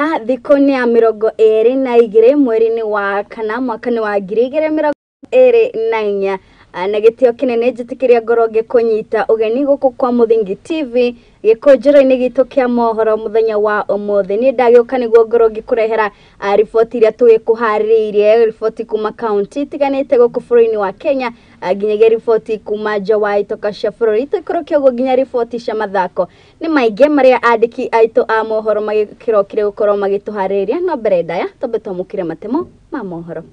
Thikũ nĩ ya 22 mweri-inĩ wa kana mwaka-inĩ wa 2024 na gĩtĩo kĩnene njĩtĩkĩria ngorwo ngĩkũnyita ũgeni gũkũ kwa Mũthingi TV gĩkũnjĩro-inĩ gitũ kĩa mohoro mũthenya wa ũmũthĩ. Niĩ ndagĩũka nĩguo ngorwo ngĩkũrehera riboti iria tũgĩkũharĩrĩirie, riboti kuma kaunti itiganĩte gũkũ bũrũri-inĩ wa Kenya, nginyagia riboti kuma nja wa itoka cia bũrũri, tũikũrũke ũguo nginya riboti cia mathako. Nĩ maingĩ marĩa andĩki aitũ a mohoro magĩkĩrokire gũkorwo magĩtũharĩrĩria, no mbere ndaya twambe twamũkĩre matemo ma mohoro.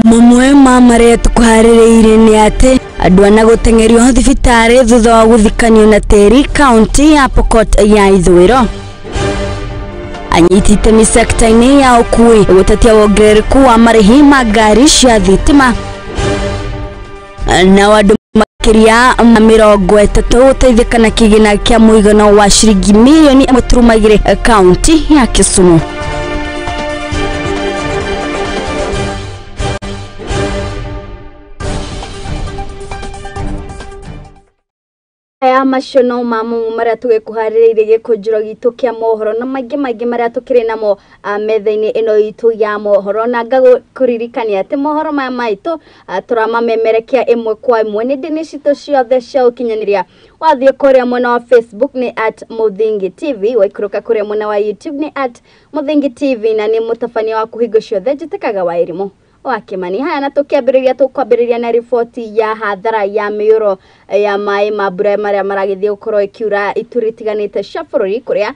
Mamwe ma marĩa tũkũharĩrĩirie nĩ atĩ andũ ana gũteng'erio thibitarĩ thutha wa gũthikanio na tĩri kaunti ya Pokot ya Ithũĩro. Anyiti itemi sekta-inĩ ya ũkuui gũtetia wongerereku wa marĩhi ma ngari cia thitima. Nao andũ makĩria ma 30 gũteithĩka na kĩgĩna kĩa mũigana wa ciringi mirioni 1.2 kaunti ya Kisumu. Aya macio no mamwe marĩa tũgĩkũharĩrĩirie gĩkũnjĩro gitũ kĩa mohoro na maingĩ maingĩ marĩa tũkĩrĩ namo metha-inĩ ĩno itũ ya mohoro, na ngakũririkania atĩ mohoro maya maitũ tũramamemerekia ĩmwe kwa ĩmwe nĩ citũ ciothe cia ũkinyanĩria. Wathiĩ kũrĩa mwena wa Facebook nĩ at Mũthingi TV, waikũrũka kũrĩa mwena wa YouTube nĩ at Mũthingi TV, na nĩ mũtabania waku hingo ciothe njĩtĩkaga wa Irimũ wa Kimani. Haya, na tukiambĩrĩria tũkwambĩrĩria na riboti ya hathara ya mĩiyũro ya maĩ ma mbura marĩa maragĩthiĩ gũkorwo ĩkiura ituri itiganĩte cia bũrũri, kũrĩa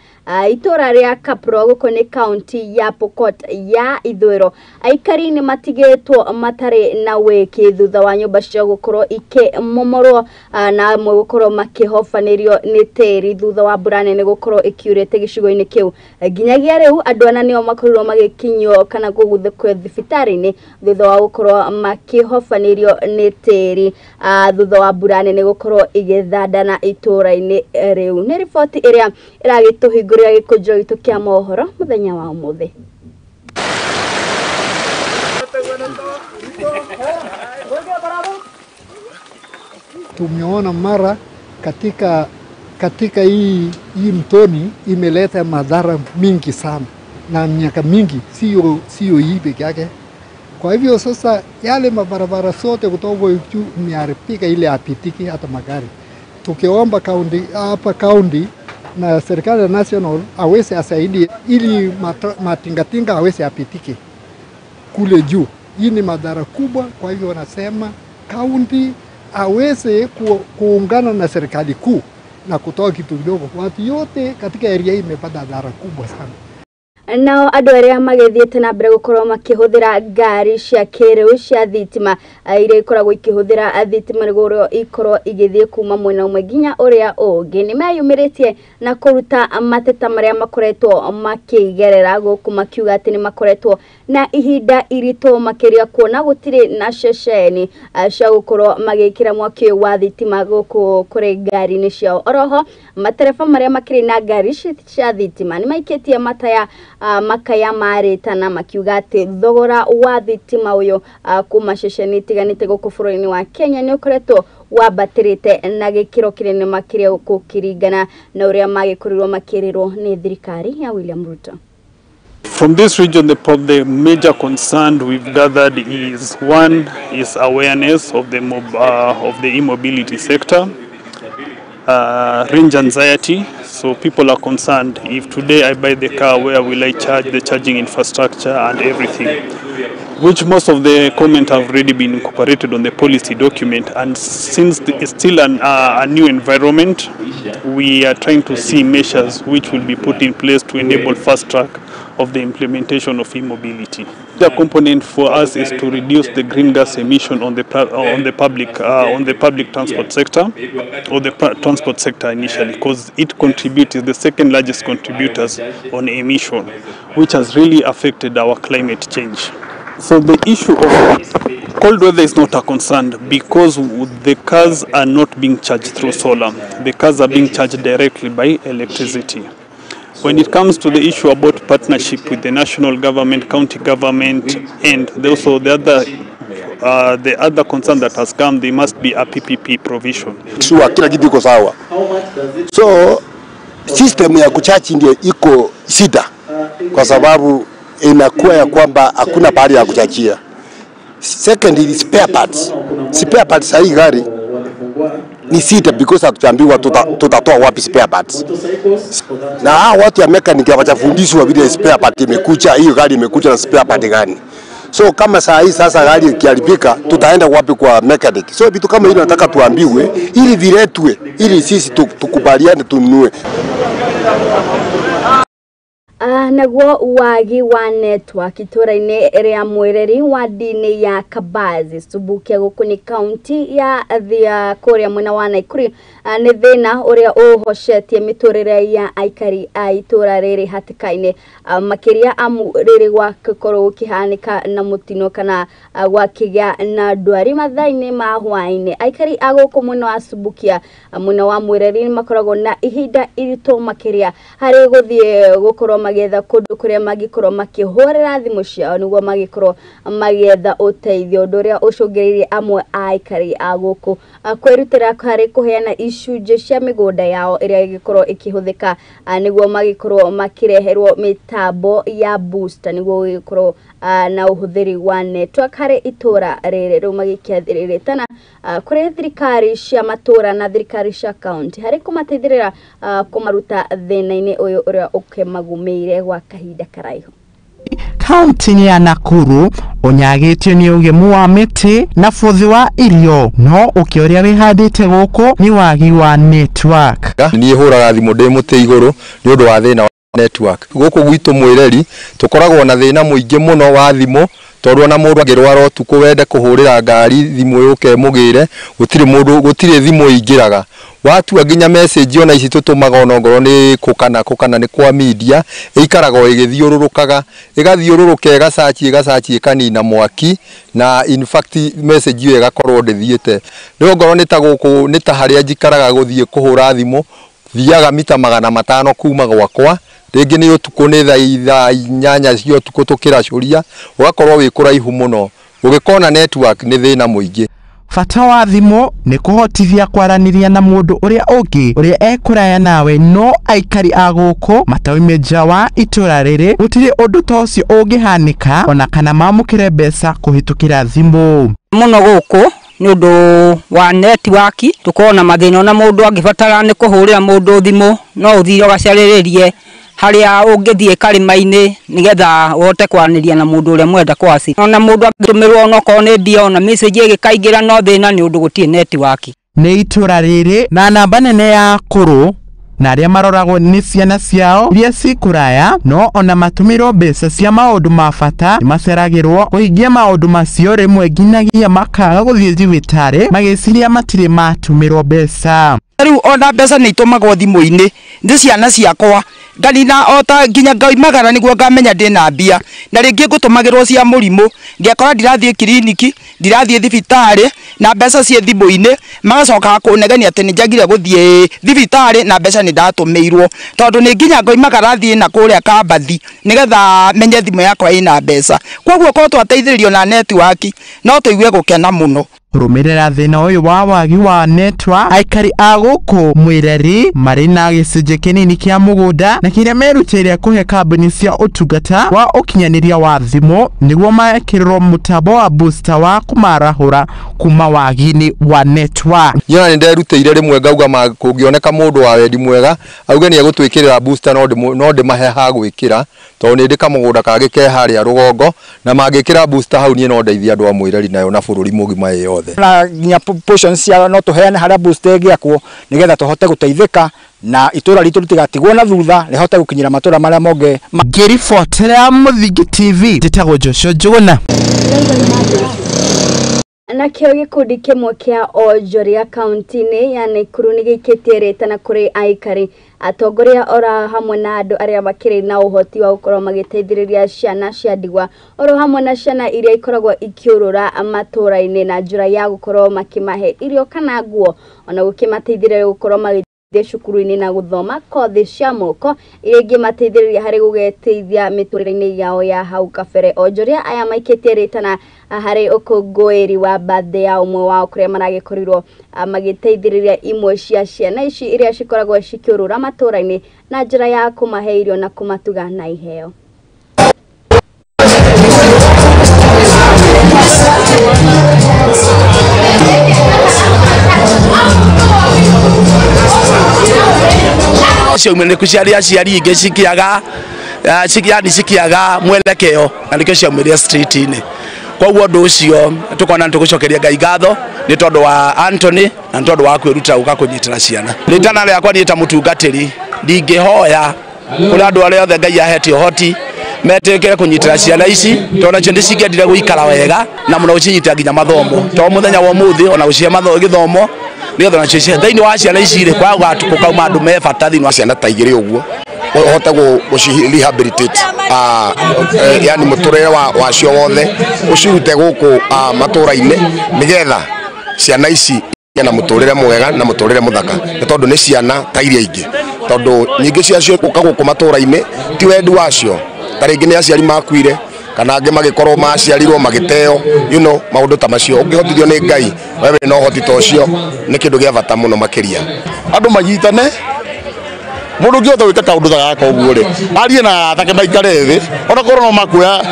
itũra rĩa Kapro gũkũ nĩ kaunti ya Pokot ya Ithũĩro. Aikari nĩ matigĩtwo matarĩ na wĩki thutha wa nyũmba ciao gũkorwo ikĩmomorwo na amwe gũkorwo makĩhobanĩrio nĩ tĩri thutha wa mbura nene gũkorwo ĩkiurĩte gĩcigo-inĩ kĩu. Nginyagia rĩu andũ ana nĩo makorirwo magĩkinyio kana kũguthũkio thibitarĩ-inĩ thutha wa gũkorwo makĩhobanĩrio nĩ tĩri thutha wa mbura nene gũkorwo ĩgĩthandana itũra-inĩ rĩu. Nĩ riboti ĩrĩa ĩragĩtũhingũrĩra gĩkũnjĩro gitũ kĩa mohoro mũthenya wa ũmũthĩ. Tumeona mara katika hii mtoni imeleta madhara mingi sana na miaka mingi, sio hii peke yake. Kwa hivyo sasa yale mabarabara sote kutoka juu imeharibika, ile apitiki hata magari. Tukiomba kaunti hapa kaunti na serikali national aweze asaidie ili matingatinga aweze apitiki kule juu. Hii ni madhara kubwa. Kwa hivyo wanasema kaunti aweze kuungana na serikali kuu na kutoa kitu kidogo. Watu yote katika area hii imepata madhara kubwa sana. Nao andũ arĩa magĩthiĩte na mbere gũkorwo makĩhũthĩra ngari cia kĩrĩu cia thitima iria ikoragwo ikĩhũthĩra thitima nĩguo ikorwo igĩthiĩ kuma mwena ũmwe nginya ũrĩa ũngĩ nĩ meyumĩrĩtie na kũruta mateta marĩa makoretwo makĩgerera gũkũ, makiuga atĩ nĩ makoretwo na ihinda iritũ makĩria kuona gũtirĩ na ceceni cia gũkorwo magĩkĩra mwaki ũyũ wa thitima gũkũ kũrĩ ngari-inĩ ciao. Oroho matereba marĩa makĩrĩ na ngari cia thitima nĩ maikĩtie mataya makaya marĩtana makiuga atĩ thogora wa thitima ũyũ kuma ceceni itiganĩte gũkũ bũrũri-inĩ wa Kenya nĩ ũkoretwo wambatĩrĩte na gĩkĩro kĩnene makĩria gũkĩringana na ũrĩa magĩkorirwo makĩrĩrwo nĩ thirikari ya William Ruto. From this region, the major concern we've gathered is, one is awareness of the e-mobility sector, range anxiety. So people are concerned, if today I buy the car, where will I charge, the charging infrastructure and everything, which most of the comment have already been incorporated on the policy document. And since it's still a new environment, we are trying to see measures which will be put in place to enable fast track of the implementation of e-mobility. The component for us is to reduce the green gas emission on the public transport sector, or the transport sector initially, because it contributes, is the second largest contributors on emission, which has really affected our climate change. So the issue of cold weather is not a concern because the cars are not being charged through solar. The cars are being charged directly by electricity. When it comes to the issue about partnership with the national government, county government, and also the other The other concern that has come, there must be a PPP provision. Sure, kila kitu iko sawa. So system ya kuchaji ndio iko shida, kwa sababu inakuwa ya kwamba hakuna pahali ya kuchajia. Second is spare parts. Spare parts hii gari ni sita because hatuambiwa tutatoa wapi spare parts. Na hao watu ya mechanic hawajafundishwa vile spare part imekuja, hiyo gari imekuja na spare part gani. So kama saa hii sasa gari ikiharibika tutaenda wapi kwa mechanic? So vitu kama hilo nataka tuambiwe ili viletwe ili sisi tukubaliane tununue. Naguo wagi wa network itũra-inĩ rĩa Mwĩreri wadi-inĩ ya Kabazi Subukia gũkũ nĩ kaunti ya Thia kũrĩa mwena wa Naikuru nĩ thĩna ũrĩa ũhocetie mĩtũrĩre ya aikari a itũra rĩrĩ hatĩka-inĩ, makĩria amu rĩrĩ gwagĩkorwo gũkĩhanĩka na mũtino kana gwakĩgĩa na ndwari mathaa-inĩ ma hwaĩ-inĩ. Aikari a gũkũ mwena wa Subukia mwena wa Mwĩreri makoragwo na ihinda iritũ makĩria harĩ gũthiĩ gũkorwo magĩetha kũndũ kũrĩa mangĩkorwo makĩhũrĩra thimũ ciao nĩguo magĩkorwo magĩetha ũteithio, ũndũ ũrĩa ũcũngĩrĩirie amwe a aikari a gũkũ kwĩrutĩra harĩ kũheana icunjĩ cia mĩgũnda yao ĩrĩa ĩgĩkorwo ĩkĩhũthĩka nĩguo magĩkorwo makĩreherwo mĩtambo ya booster nĩguo gũgĩkorwo na ũhũthĩri wa network harĩ itũra rĩrĩ. Rĩu magĩkĩathĩrĩrĩtana kũrĩ thirikari cia matũra na thirikari cia kaunti harĩ kũmateithĩrĩra kũmaruta thĩna-inĩ ũyũ ũrĩa ũkĩmagũmĩire gwa kahinda karaihu. Kaunti-inĩ ya Nakuru ũnyagĩtio nĩ ũgemu wa mĩtĩ na bũthi wa irio, no ũkĩ ũrĩa wĩhandĩte gũkũ nĩ wagi wa network. Niĩ hũraga thimũ ndĩ mũtĩ igũrũ nĩ ũndũ wa thĩna wa network. Gũkũ gwitũ Mwĩreri tũkoragwo na thĩna mũingĩ mũno wa thimũ, tondũ ona mũndũ angĩrwara ũtukũ wende kũhũrĩra ngari thimũ yũke ĩmũgĩre, gũtirĩ mũndũ, gũtirĩ thimũ ĩingĩraga. Watua nginya message ona ici tũtũmaga ona ongorwo nĩ kũkana nĩ kwa media, ĩikaraga o ĩgĩthiũrũrũkaga, ĩgathiũrũrũka ĩgacaci ĩgacaci ĩkanina mwaki, na in fact message ĩyo ĩgakorwo ndĩthiĩte. Rĩu ongorwo nĩ ta gũkũ, nĩ ta harĩa njikaraga gũthiĩ kũhũra thimũ, thiaga mita 500 kuma gwakwa, rĩngĩ nĩ ũtukũ nĩ thaa 8 cia ũtukũ tũkĩracũria, ũgakorwo wĩ kũraihu mũno. Ũgĩkona network nĩ thĩna mũingĩ. Bata wa thimũ nĩ kũhotithia kwaranĩria na mũndũ ũrĩa ũngĩ ũrĩa ekũraya nawe, no aikari a gũkũ mataumĩ nja wa itũra rĩrĩ gũtirĩ ũndũ ta ũcio ũngĩhanĩka ona kana mamũkĩre mbeca kũhĩtũkĩra thimũ. Mũno gũkũ nĩ ũndũ wa network tũkorwo na mathĩna, ona mũndũ angĩbatara nĩ kũhũrĩra mũndũ thimũ no ũthiĩ ũgacarĩrĩrie harĩa ũngĩthiĩ karĩma-inĩ nĩgetha ũhote kwaranĩria na mũndũ ũrĩa mwenda kwaci. Ona mũndũ angĩtũmĩrwo onokorwo nĩ mbia ona message ĩgĩkaingĩra no thĩna nĩ ũndũ gũtirĩ network. Nĩ itũra rĩrĩ na namba nene ya akũrũ na arĩa maroragwo nĩ ciana ciao iria cikũraya, no ona matũmĩrwo mbeca cia maũndũ ma bata nĩmaceragĩrwo kũhingia maũndũ macio, rĩmwe nginyagia makaga gũthiĩ thibitarĩ magĩciria matirĩ matũmĩrwo mbeca. Rĩu ona mbeca nĩ itũmagwo thimũ-inĩ nĩ ciana ciakwa, nganina ota nginya ngaimagara nĩguo ngamenya ndĩna mbia, na rĩngĩ ngũtũmagĩrwo cia mũrimũ, ngekora ndirathiĩ kiriniki, ndirathiĩ thibitarĩ na mbeca ciĩ thimũ-inĩ, magacoka kũnegenia atĩ nĩ njagire gũthiĩ thibitarĩ na mbeca nĩ ndatũmĩirwo, tondũ nĩ nginya ngoimagara thiĩ na kũrĩa kambathi nĩgetha menye thimũ yakwa ĩna mbeca. Koguo korwo twateithĩrĩrio na network no tũigue gũkena mũno. Kũrũmĩrĩra thĩna ũyũ wa wagi wa network, aikari a gũkũ Mwĩreri marĩ na gĩcunjĩ kĩnini kĩa mũgũnda na kĩrĩa merutĩire kũhe kambuni cia ũtungata wa ũkinyanĩria wa thimũ nĩguo mekĩrĩrwo mũtambo wa booster wa kũmarahũra kuma wagi-inĩ wa network. Niĩ ona nĩnderutĩire rĩmwe ngauga kũngĩoneka mũndũ wa wendi mwega auge nĩ egũtwĩkĩrĩra booster, no ndĩmahe ha gwĩkĩra, tondũ nĩ ndĩ kamũgũnda kangĩ ke harĩa rũgongo, na mangĩkĩra booster hau niĩ no ndeithie andũ a Mwĩreri nayo na bũrũri mũgima ĩ yothe. Na nginya portions cia no tũheane harĩa booster ĩngĩakwo nĩgetha tũhote gũteithĩka na itũra ritũ rĩtigatigwo na thutha, rĩhote gũkinyĩra matũra marĩa mongĩ. Ngĩribotera Mũthingi TV, njĩtagwo Joshua Njuguna. Nakĩo gĩkundi kĩmwe kĩa onjoria kaunti-inĩ ya Nakuru nĩ gĩikĩtie rĩtana kũrĩ aikari, atongoria oro hamwe na andũ arĩa makĩrĩ na ũhoti wa gũkorwo magĩteithĩrĩria ciana cia ndigwa oro hamwe na ciana iria ikoragwo ikĩũrũra matũra-inĩ na njĩra ya gũkorwo makĩmahe irio kana nguo, ona gũkĩmateithĩrĩria gũkorwo magĩ Cukuru-inĩ na gũthoma kothi cia moko iria ingĩmateithĩrĩria harĩ gũgeteithia mĩtũrĩre-inĩ yao ya hau kabere. Onjoria aya maikĩtie rĩtana harĩ ũkũngũĩri wa birthday ya ũmwe wao kũrĩa maragĩkorirwo magĩteithĩrĩria imwe cia ciana ici iria cikoragwo cikĩũrũra matũra-inĩ na njĩra ya kũmahe irio na kũmatuga na iheo. Ciaumire nä ciarä aciari ingä cikiaga yani cikiaga mwelekeo na nĩkĩo ciaumĩrire street-inĩ. Koguo ũndũ ũcio tũkona nĩ tũgũcokeria Ngai ngatho nĩ tondũ wa Anthony na nĩ tondũ wa kwĩruta gũka kũnyitĩra ciana. Rĩtana rĩakwa niĩ ta mũtungatĩri ndingĩhoya kũrĩ andũ arĩa othe Ngai ahete ũhoti metĩkĩre kũnyitĩra ciana ici tondũ nacio nĩ cingĩendire gũikara wega na mũno gũcinyitĩra nginya mathomo to mũthenya wa ũmũthĩ ona gũcihe gĩthomo nĩgetha nacio thĩinĩ wa ciana ici rĩ kwaga gũkauma andũ me bata thĩinĩ wa ciana ta igĩrĩ ũguo ũhote gũci rehabilitate yani mũtũrĩre wacio wothe ũcirute gũkũ matũra-inĩ nĩgetha ciana ici igĩe na mũtũrĩre mwega na mũtũrĩre mũthaka nĩ tondũ nĩ ciana ta iria ingĩ tondũ nyingĩ ciacio gũka gũkũ matũra-inĩ ti wendi wacio ta rĩngĩ nĩ aciari makuire kana angĩ magĩkorwo maciarirwo magĩteo you know maũndũ ta macio ũngĩhotithio nĩ Ngai wewe no ũhoti ta ũcio nĩ kĩndũ gĩa bata mũno makĩria. Andũ manyitane mũndũ ũngĩhota gwĩka kaũndũ ta gaka ũguo rĩ arie na athake maikare thĩ onakorwo no makuoya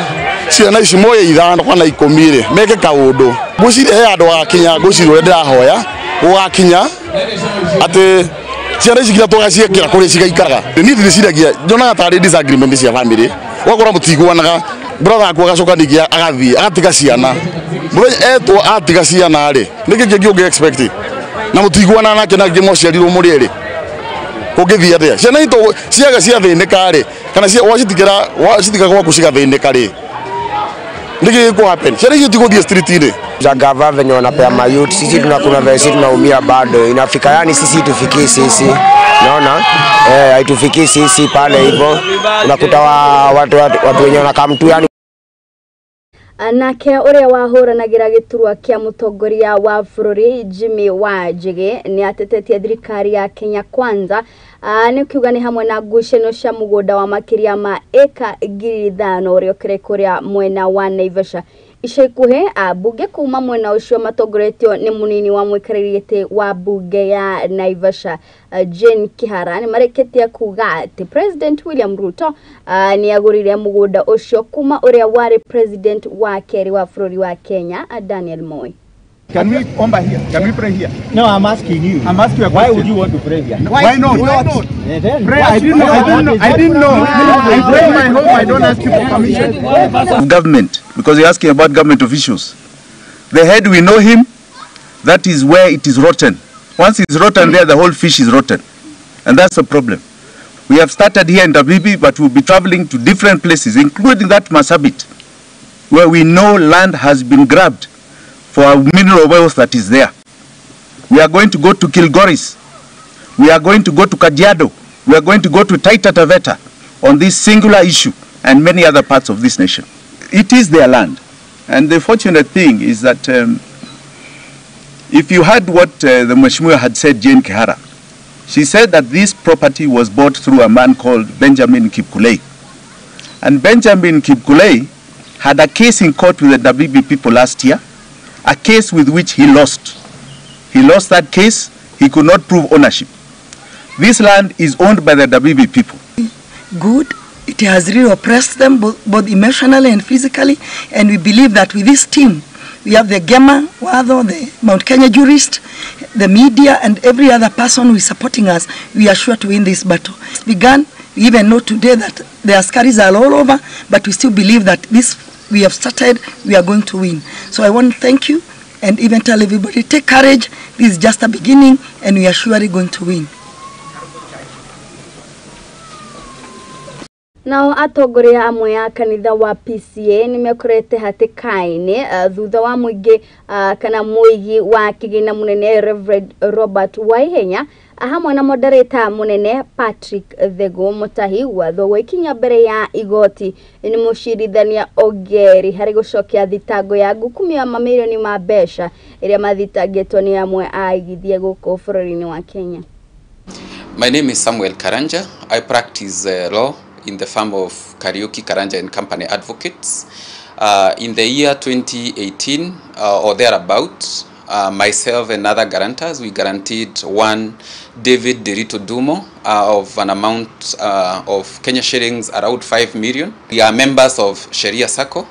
ciana ici moye 5 kana 10 rĩ meke kaũndũ. Ngwĩciria he handũ hagakinya ngwĩciria ũrĩa ndĩrahoya gũgakinya atĩ ciana ici nginya tũgaciĩkĩra kũrĩa cigaikaraga. Niĩ ndĩciragia nyonaga tarĩ disagreement cia family ũgakora mũtiguanaga brother aku agacoka ningĩ agathiĩ agatiga ciana mũthenya etwo atiga ciana rĩ nĩkĩ kĩngĩ ũngĩ expect na mũtiguanaga nake na angĩ mwaciarirwo mũrĩ erĩ ũngĩthiĩ atĩa ciana itũ ciaga ciathĩnĩka rĩ kana wacitigĩra wacitiga gwaku cigathĩnĩka rĩ nĩkĩ gĩkũ happen ciana icio tigũthiĩ street-inĩ. Za gava venye wanapea mayouth, sisi tunakuna vile sisi tunaumia bado inafika, yani sisi tufikii sisi naona haitufikii sisi pale hivyo unakuta watu wenye wanakaa mtu yani. Nake ũrĩa wahũranagĩra gĩturwa kĩa mũtongoria wa bũrũri Jimmy Wanjigi nĩ atetetie thirikari ya Kenya Kwanza nĩ kiuga nĩ hamwe na ngucanio cia mũgũnda wa makĩria ma ĩka 5,000 ũrĩa ũkĩrĩ kũrĩa mwena wa Naivasha. Ica ikuhĩ ambunge kuma mwena ũcio matongoretio nĩ mũnini wa mũikarĩri gĩtĩ wa mbunge ya Naivasha Jane Kihara nĩ marĩkĩtie kuga atĩ President William Ruto nĩ agũrire mũgũnda ũcio kuma ũrĩa warĩ president wa kerĩ wa bũrũri wa Kenya Daniel Moi. Can we omba here? Can we pray here? No, I'm asking you. I'm asking you a question. Why would you want to pray here? Why not? Why not? Then, pray. I didn't know. I didn't know. I pray in my home. I don't ask you for permission. Government, because you're asking about government officials. The head, we know him. That is where it is rotten. Once it's rotten there, the whole fish is rotten. And that's the problem. We have started here in Ndabibi, but we'll be traveling to different places, including that Marsabit, where we know land has been grabbed for our mineral wealth that is there. We are going to go to Kilgoris. We are going to go to Kajiado. We are going to go to Taita Taveta on this singular issue and many other parts of this nation. It is their land. And the fortunate thing is that if you heard what the Mheshimiwa had said, Jane Kihara, she said that this property was bought through a man called Benjamin Kipkulei. And Benjamin Kipkulei had a case in court with the WB people last year, a case with which he lost. He lost that case. He could not prove ownership. This land is owned by the WB people. Good. It has really oppressed them both emotionally and physically. And we believe that with this team, we have the Gema, Watho, the Mount Kenya jurist, the media, and every other person who is supporting us, we are sure to win this battle. It's begun. We even know today that the askaris are all over, but we still believe that this we have started, we are going to win. So I want to thank you and even tell everybody, take courage. This is just a beginning, and we are surely going to win. Nao atongoria amwe a kanitha wa PCA nimekorete hatĩka-inĩ thutha wa mũingĩ kana mũigi wa kĩgĩna mũnene Reverend Robert Waihenya hamwe na moderator mũnene Patrick Thego Mutahi gwathwo gwĩkinya mbere ya igoti nĩ mũcirithania Ongeri harĩ gũcokia thitango ya ngukumio ya mamirioni ma mbeca ĩrĩa mathitangĩtwo nĩ amwe a aigithia gũkũ bũrũri-inĩ wa Kenya. My name is Samuel Karanja. I practice law in the firm of Kariuki Karanja and Company Advocates. In the year 2018 or thereabout, myself and other guarantors, we guaranteed one David Derito Dumo of an amount of Kenya shillings around 5 million. We are members of Sheria Sacco,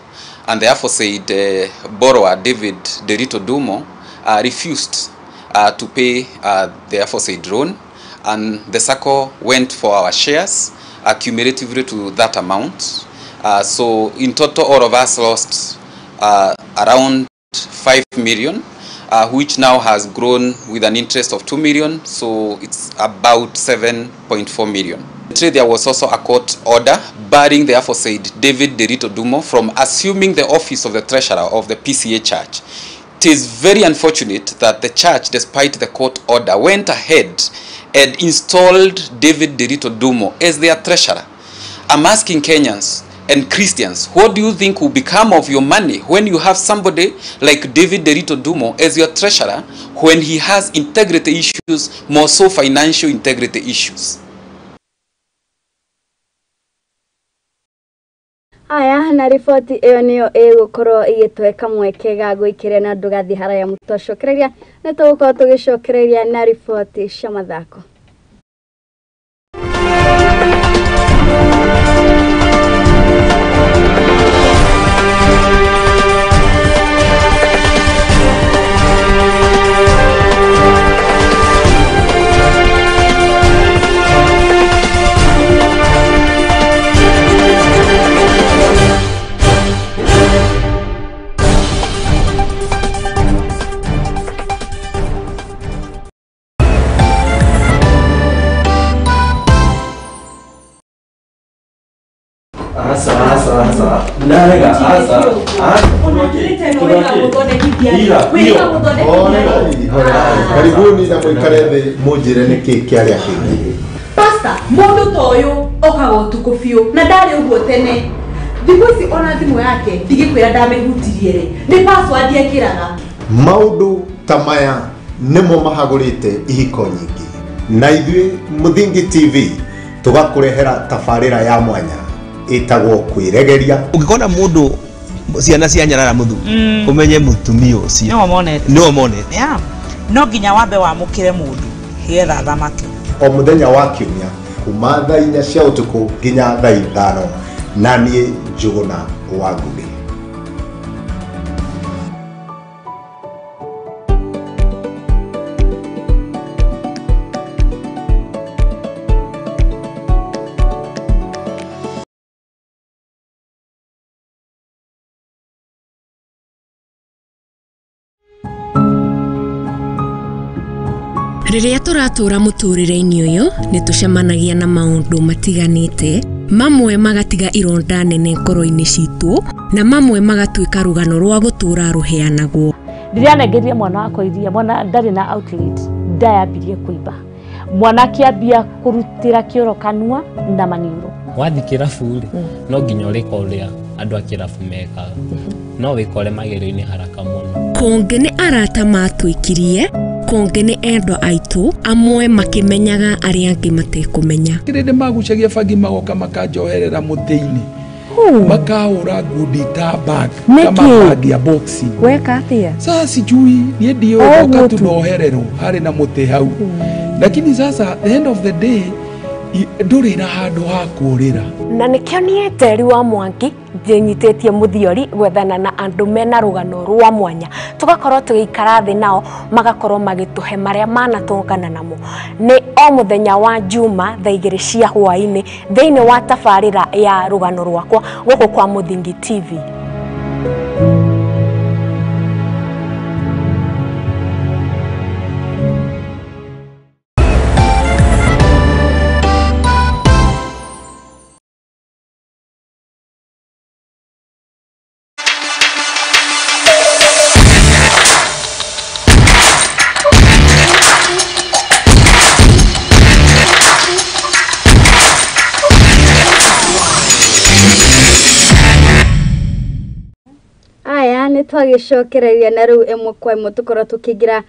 and the aforesaid borrower David Derito Dumo refused to pay the aforesaid loan, and the Sacco went for our shares accumulatively to that amount. So in total, all of us lost around 5 million, which now has grown with an interest of 2 million, so it's about 7.4 million. There was also a court order barring the aforesaid David Derito Dumo from assuming the office of the treasurer of the PCA church. It is very unfortunate that the church, despite the court order, went ahead and installed David Derito Dumo as their treasurer. I'm asking Kenyans and Christians, what do you think will become of your money when you have somebody like David Derito Dumo as your treasurer, when he has integrity issues, more so financial integrity issues? Aya na riboti ĩyo nĩyo ĩgũkorwo ĩgĩtweka mweke ga gwĩkĩra na ndũgathiĩ haraya mũtwacokereria nĩ tũgũkorwo tũgĩcokereria na riboti cia mathako. Karibuni na mwikare thĩ mũnjĩre nĩkĩ kĩarĩa kĩngĩ. Pastor, mũndũ ta ũyũ okaga ũtukũ biũ na ndarĩ ũguo tene. Thikũ ici ona thimũ yake ndigĩkwĩra ndamĩhutirie rĩ, nĩ password ekĩraga. Maũndũ ta maya nĩmo mahagũrĩte ihiko nyingĩ, na ithuĩ Mũthingi TV tũgakũrehera tabarĩra ya mwanya ĩtagwo kwĩregeria. Ũngĩkona mũndũ ciana cia nyarara mũthuri ũmenye mũtumia ũcio nĩwe monete. No nginya wambe wamũkĩre mũndũ getha thamake. O mũthenya wa kiumia kuma thaa 4 cia ũtukũ nginya thaa 5, na niĩ Njũgũna wa Ngũgĩ. Rĩrĩa tũratũra mũtũrĩre-inĩ ũyũ nĩ tũcemanagia na maũndũ matiganĩte, mamwe magatiga ironda nene ngoro-inĩ citũ na mamwe magatuĩka rũgano rwa gũtũra rũheanagwo. Rĩrĩa anengerie mwana wakwa iria, mwana ndarĩ na outlet, ndayambirie kũimba, mwana akĩambia kũrutĩra kĩoro kanua na maniũrũ. Wathiĩ kĩrabu rĩ, no nginya ũrĩka ũrĩa andũ a kĩrabu mekaga, no wĩkore magerio-inĩ haraka mũno. Kũngĩ nĩ arata matwĩkirie, kũngĩ nĩ endwa aitũ, amwe makĩmenyaga arĩa angĩ matekũmenya. Kĩrĩndĩ magucagia bangi magoka makanjoherera mũtĩ-inĩ, makahũra ngundi ta bag kama bag ya boxing. Weka atĩa? Sasa sijui niĩ ndiũĩ, ndoka tu ndohererwo harĩ na mũtĩ hau, lakini sasa the end of the day ndũrĩ na handũ ha kũũrĩra. Na nĩkĩo niĩ Njeri wa Mwangi ndĩnyitĩtie mũthiori gwethana na andũ mena rũgano rwa mwanya, tũgakorwo tũgĩikara thĩ nao magakorwo magĩtũhe marĩa manatũngana namo. Nĩ o mũthenya wa Juma thaa 2 cia hwaĩ-inĩ thĩinĩ wa tabarĩra ya rũgano rwakwa gũkũ kwa Mũthingi TV. Aya nĩ twagicokereria na rĩu ĩmwe kwa ĩmwe tũkorwo tũkĩingĩra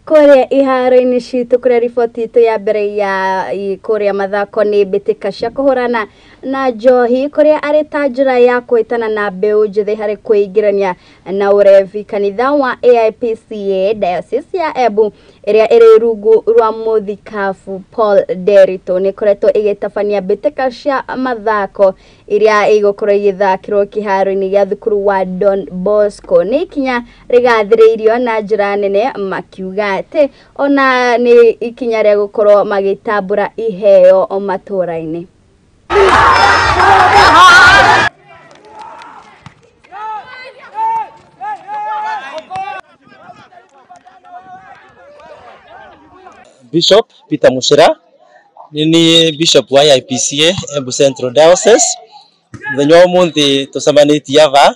Kũrĩa iharo-inĩ citũ, kũrĩa riboti itũ ya mbere ya kũrĩa mathako nĩ mbĩtĩka cia kũhũrana na njohi, kũrĩa arĩ ta njĩra ya kwĩtana na mbeũ njĩthĩ harĩ kwĩingĩrania na ũrebi. Kanitha wa AIPCA Diocese ya Embu ĩrĩa ĩrĩ rungu rwa mũthikabu Paul Nderitu nĩ ĩkoretwo ĩgĩtabania mbĩtĩka cia mathako iria igũkorwo igĩthakĩrwo kĩharo-inĩ gĩa thukuru wa Don Bosco. Nĩ ikinya rĩgathĩrĩirio na njĩra nene, makiuga atĩ ona nĩ ikinya rĩa gũkorwo magĩtambũra iheo matũũra-inĩ. Bishop Peter Muchira nĩ Bishop wa IPCA Embu Central Diocese. Mũthenya wa ũmũthĩ tũcemanĩtie ava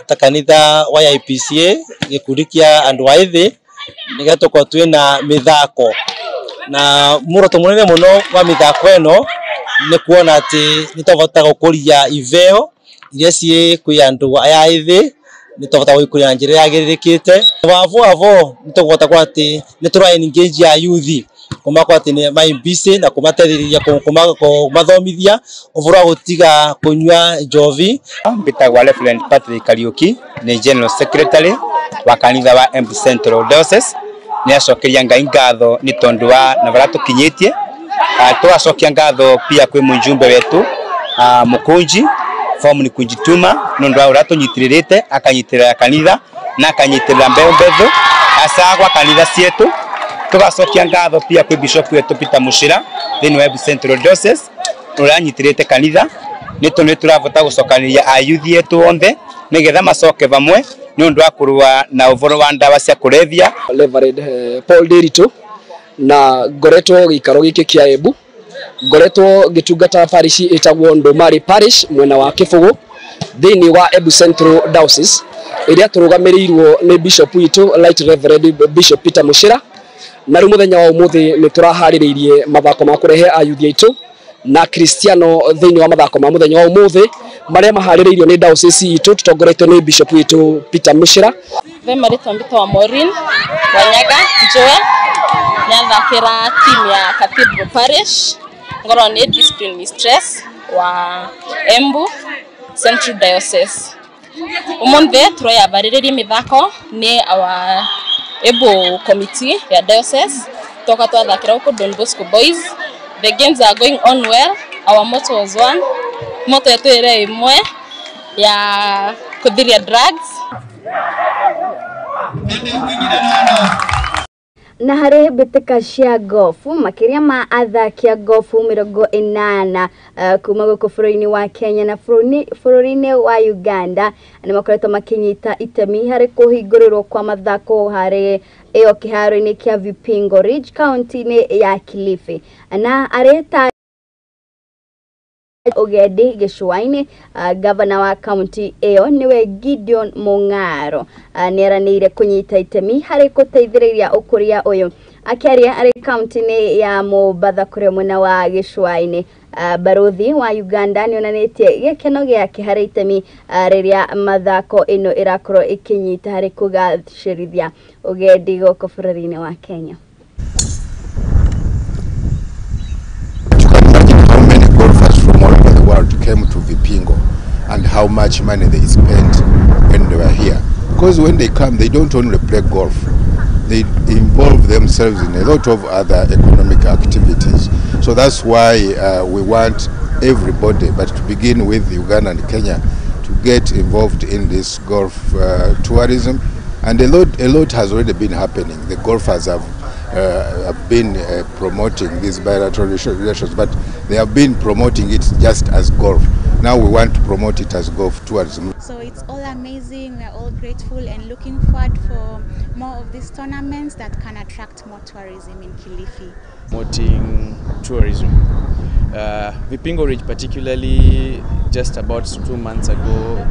ta kanitha wa IPCA gĩkundi kĩa andũ a ĩthĩ nĩgetha tũkorwo twĩna mĩthako, na muoroto mũnene mũno wa mĩthako ĩno nĩ kuona atĩ nĩ twabota gũkũria iveo iria ciĩ kwĩ andũ aya ĩthĩ, nĩ twabota gũikũria na njĩra yagĩrĩrĩkĩte. Wavo avo nĩ tũkũhota kwa atĩ nĩ tũra engage a youth kuma kwa atĩ nĩ maimbicĩ na kũmateithĩrĩria kũmathomithia ũhoro wa gũtiga kũnyua njovi. Mbĩtagwo Reverend Patrick Kariuki, nĩ General Secretary wa kanitha wa Embu Central Diocese. Nĩ acokeria Ngai ngatho nĩ tondũ wa na barĩa tũkinyĩtie. Tũgacokia ngatho pia kwĩ mũjumbe wetu Mũkũnji form ni kujituma nĩ ũndũ wa ũrĩa tũnyitĩrĩrĩte, akanyitĩrĩra kanitha na akanyitĩrĩra mbeũ mbethũ hasa gwa kanitha cietu. Tũgacokia ngatho pia kwĩ Bishop wetu Peter Muchira thĩinĩ wa Embu Central Diocese ũrĩa anyitĩrĩte kanitha nĩ tondũ nĩ tũrabota gũcokanĩrĩria ayuthi etu onthe nĩgetha macoke vamwe nĩ ũndũ wa kũrũa na ũhoro wa ndawa cia kũrebia. Reverend Paul Nderitu na ngoretwo gĩikaro gĩkĩ kĩa Embu, ngoretwo ngĩtungata parish ĩtagwo Ndũmarĩ Parish mwena wa Kĩbũgũ thĩinĩ wa Embu Central Diocese ĩrĩa tũrũgamĩrĩirwo nĩ Bishop witũ Right Reverend Bishop Peter Muchira. Na rĩu mũthenya wa ũmũthĩ nĩ tũraharĩrĩirie mathako ma kũrehe ayuthi aitũ na Kristiano thĩinĩ wa mathako ma mũthenya wa ũmũthĩ marĩa maharĩrĩirio nĩ diocese itũ tũtongoretio nĩ Bishop witũ Peter Muchira. Ve marĩtwa mbĩtagwo Maureen Wanyaga Njoe, nĩathakĩra team ya Cathedral Parish, ngorwo nĩ discipline mistress wa Embu Central Diocese. Ũmũthĩ tũreyabarĩrĩria mĩthako nĩ our Embu committee ya diocese, toka twathakĩra gũkũ Don Bosco Boys. The games are going on well. Our motto was one. Motto yetu ĩrĩa ĩmwe ya kũthiria drugs. Na harĩ mbĩtĩka cia gofu, makĩria ma athaki a gofu 80 kuma gũkũ bũrũri-inĩ wa Kenya na bũrũri-inĩ wa Uganda nĩ makoretwo makĩnyita itemi harĩ kũhingũrĩrwo kwa mathako harĩ ĩyo kĩharo-inĩ kĩa Vipingo Ridge kaunti-inĩ ya Kilifi. Na arĩ ta ũgendi gĩcũa-inĩ, gavana wa kaunti ĩyo nĩwe Gideon Mung'aro nĩeranĩire kũnyita itemi harĩ gũteithĩrĩria ũkũria ũyũ. Akĩaria arĩ kaunti-inĩ ya Mombatha kũrĩa mwena wa gĩcũa-inĩ, barũthi wa Uganda nĩonanĩtie gĩkeno gĩake harĩ itemi rĩrĩa mathako ĩno ĩrakorwo ĩkĩnyita harĩ kũgacĩrithia ũgendi gũkũ bũrũri-inĩ wa Kenya. World came to Vipingo and how much money they spent when they were here. Because when they come, they don't only play golf, they involve themselves in a lot of other economic activities. So that's why we want everybody, but to begin with Uganda and Kenya, to get involved in this golf tourism. And a lot has already been happening. The golfers have been promoting these bilateral relations, but they have been promoting it just as golf. Now we want to promote it as golf tourism. So it's all amazing. We're all grateful and looking forward for more of these tournaments that can attract more tourism in Kilifi. Promoting tourism. Vipingo Ridge particularly, just about 2 months ago,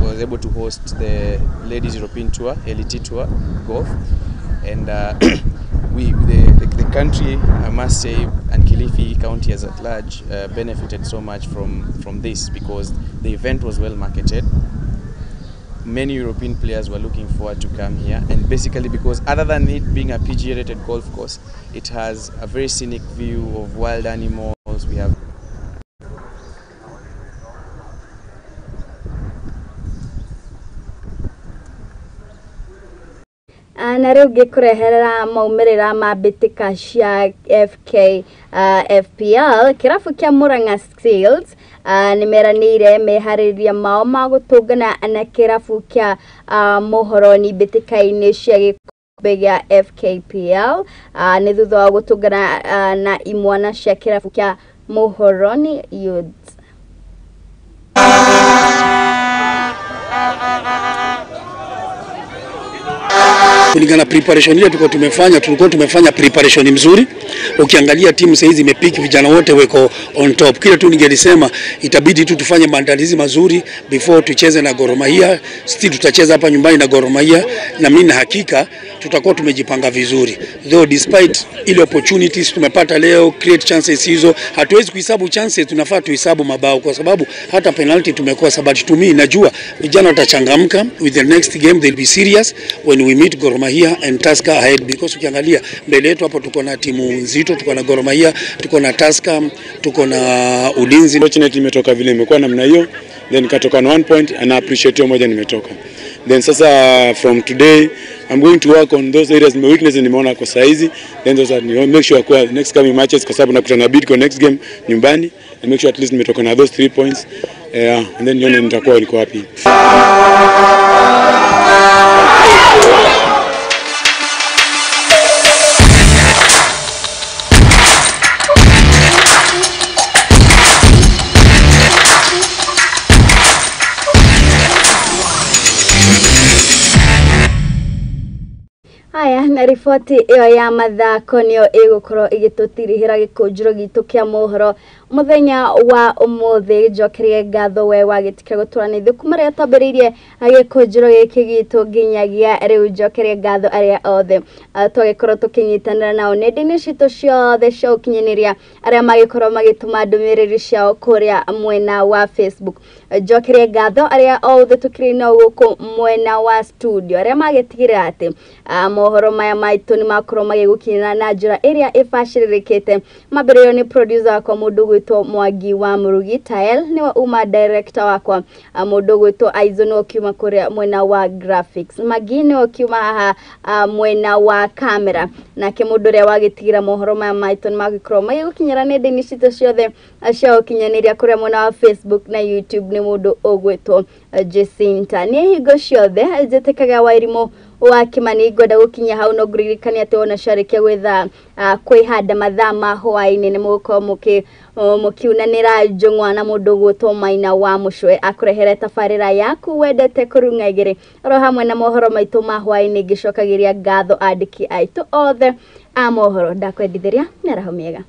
was able to host the Ladies European Tour, LET Tour, golf. And the country, I must say, and Kilifi County as at large, benefited so much from this because the event was well marketed. Many European players were looking forward to come here, and basically because other than it being a PGA rated golf course, it has a very scenic view of wild animals. We have Na rĩu ngĩkũreherera maumĩrĩra ma mbĩtĩka cia FK FPL. Kĩrabu kĩa Murang'a Seals nĩ meranĩire meharĩrĩria mao ma gũtũngana na kĩrabu kĩa Mũhoroni mbĩtĩka-inĩ cia gĩkombe gĩa FKPL, nĩ thutha wa gũtũngana na imwana cia kĩrabu kĩa Mũhoroni Youths. Kulingana preparation ile tulikuwa tumefanya preparation mzuri. Ukiangalia timu sasa hizi imepick vijana wote weko on top. Kile tu ningelisema itabidi tu tufanye maandalizi mazuri before tucheze na Gor Mahia. Still tutacheza hapa nyumbani na Gor Mahia, na mimi na hakika tutakuwa tumejipanga vizuri. Though despite ile opportunities tumepata leo, create chances hizo, hatuwezi kuhesabu chances, tunafaa tuhesabu mabao kwa sababu hata penalty tumekosa. But to me najua vijana watachangamka with the next game, they'll be serious when we meet Gor Mahia and Tusker ahead, because ukiangalia mbele yetu hapo tuko na timu nzito, tuko na Gor Mahia, tuko na Tusker, tuko na Ulinzi. Fortunately imetoka vile imekuwa namna hiyo, then katoka na 1 point and I appreciate hiyo moja nimetoka. Then sasa from today I'm going to work on those areas my weakness nimeona kwa saizi, then those are make sure kwa next coming matches, kwa sababu nakutana na Bidco next game nyumbani, and make sure at least nimetoka na those 3 points, and then nione nitakuwa niko wapi. Haya, na riboti ĩyo ya mathako nĩyo ĩgũkorwo ĩgĩtũtirihĩra gĩkũnjĩro gitũ kĩa mohoro mũthenya wa ũmũthĩ. Njokerie ngatho we wagĩtĩkĩra gũtũra na ithuĩ kuma rĩrĩa twambĩrĩirie gĩkũnjĩro gĩkĩ gitũ nginyagia rĩu. Njokerie ngatho arĩa othe twagĩkorwo tũkĩnyitanĩra nao nenda-inĩ citũ ciothe cia ũkinyanĩria, arĩa magĩkorwo magĩtũma ndũmĩrĩri ciao kũrĩa mwena wa Facebook. Njokerie ngatho arĩa othe tũkĩrĩ nao gũkũ mwena wa studio, arĩa magĩtigĩrĩra atĩ mohoro maya maitũ nĩ makorwo magĩgũkinyĩra na njĩra ĩrĩa ĩbacĩrĩrĩkĩte. Mambĩrĩrio nĩ producer wakwa mũndũ gwĩtwo Mwangi wa Mũrugi, Tael nĩwe uma director wakwa, mũndũ gwĩtwo Aizo nĩwe ũkiuma kũrĩa mwena wa graphics, Magi nĩwe ũkiuma haha mwena wa camera, nake mũndũ ũrĩa wagĩtigĩra mohoro maya maitũ nĩ magĩkorwo magĩgũkinyĩra nenda-inĩ citũ ciothe cia ũkinyanĩria kũrĩa mwena wa Facebook na YouTube nĩ mũndũ ũgwĩtwo Jacinta. Niĩ hingo ciothe njĩtĩkaga Wairimũ wa Kimani, ngwenda gũkinya hau no ngũririkania atĩ wona ciarĩkia gwetha kwĩhanda mathaa ma hwaĩ-inĩ nĩ mũgũkorwo mũkiunanĩra njũng'wa na mũndũ ũgwĩtwo Maina wa Mũcwe akũrehere tabarĩra yaku wendete kũrung'a igĩrĩ oro hamwe na mohoro maitũ ma hwaĩ-inĩ. Ngĩcokagĩria ngatho andĩki aitũ othe a mohoro, ndakwendithĩria mĩaraho mĩega.